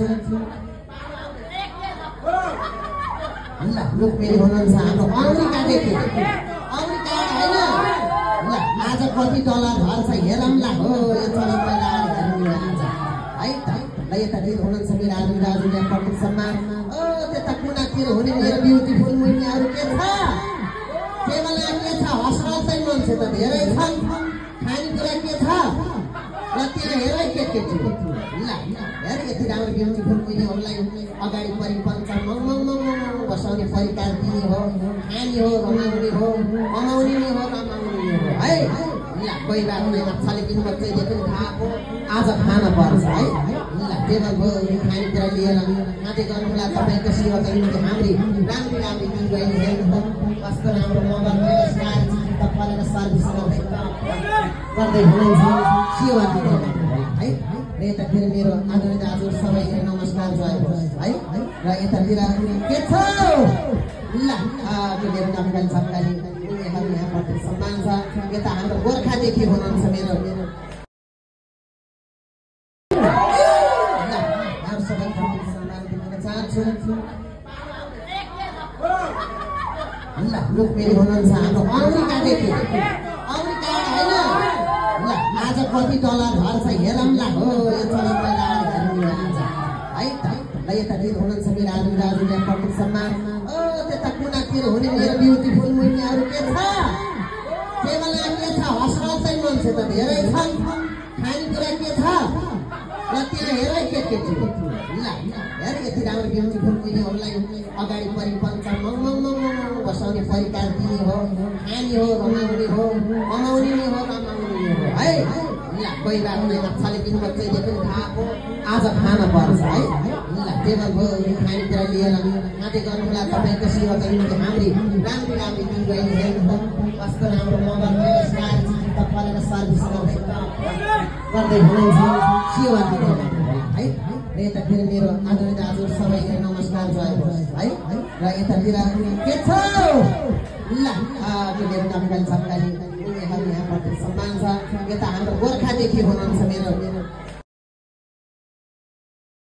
चाहन्छु ल रुक्मिनी हुनुहुन्छ हाम्रो अमेरिकादेखि अमेरिका हैन ल आज कति डलर भर्छ हेरौँला हो यो चलन पहिला हेर्नुहुन्छ है त ल यतातिर हुनुहुन्छ मेरो आदमी राजुले पटक सम्मान त्यता कुनातिर हुने मेरो ब्युटिफुल मुनिहरू के छ टेबलमा के छ हस्पिटल मान्छे त धेरै छन् खानेकुरा के छ र त्यहाँ हेरै के छ ल हेर यति राम्रो ब्युटिफुल मुनिहरूलाई अगाडि परिपन्छ बसाउने परिकार दिने हो खाने हो रमाउने हो कमाउने हो रमाउने हो है ल कोही बात हुँदैन छलेकिन बच्चैदेखि थाहा हो आज खान पर्छ है ल टेबल भयो खानेकुरा लिएर खाँदै गर्नुलाई तपाईँको सेवाका निम्ति हाम्री राम्री राम्री गीत गाइने कस्तो राम्रो मोबाइल तपाईँलाई सर्भिस गर्दै हुनुहुन्छ सेवा दिँदै है र यतातिर मेरो आदरणीय दाजु सबैलाई नमस्कार जय होस् है र यतातिर के छ ल मेरो नामगान छक्काली उनीहरू यहाँपट्टि सम्मान छ यता हाम्रो गोर्खादेखि हुनुहुन्छ मेरो सबैको सम्मान दिन चाहन्छु ल रुक्मिनी हुनुहुन्छ हाम्रो अमेरिकादेखि अमेरिका हैन ल आज कति डलर भर्छ हेरौँला हो यो चलन पहिला हेर्नुहुन्छ है त ल यतातिर हुनुहुन्छ मेरो आदमी राजुले पटक सम्मान त्यता कुनातिर हुने मेरो ब्युटिफुल मुनिहरू के छ टेबलमा के छ हस्पिटल मान्छे त धेरै छन् खानेकुरा के छ र त्यहाँ हेरै के छ ल हेर यति राम्रो ब्युटिफुल मुनिहरूलाई अगाडि परिपन्छ बसाउने परिकार दिने हो खाने हो रमाउने हो कमाउने हो रमाउने हो है ल कोही बात हुँदैन छलेकिन बच्चैदेखि थाहा हो आज खान पर्छ है ल टेबल भयो खानेकुरा लिएर खाँदै गर्नुलाई तपाईँको सेवाका निम्ति हाम्री राम्री राम्री गीत गाइने कस्तो राम्रो मोबाइल तपाईँलाई सर्भिस गर्दै हुनुहुन्छ सेवा दिँदै है र यतातिर मेरो आदरणीय दाजु सबैलाई नमस्कार जय होस् है र यतातिर के छ ल मेरो नामगान छक्काली उनीहरू यहाँपट्टि सम्मान छ यता हाम्रो गोर्खादेखि हुनुहुन्छ मेरो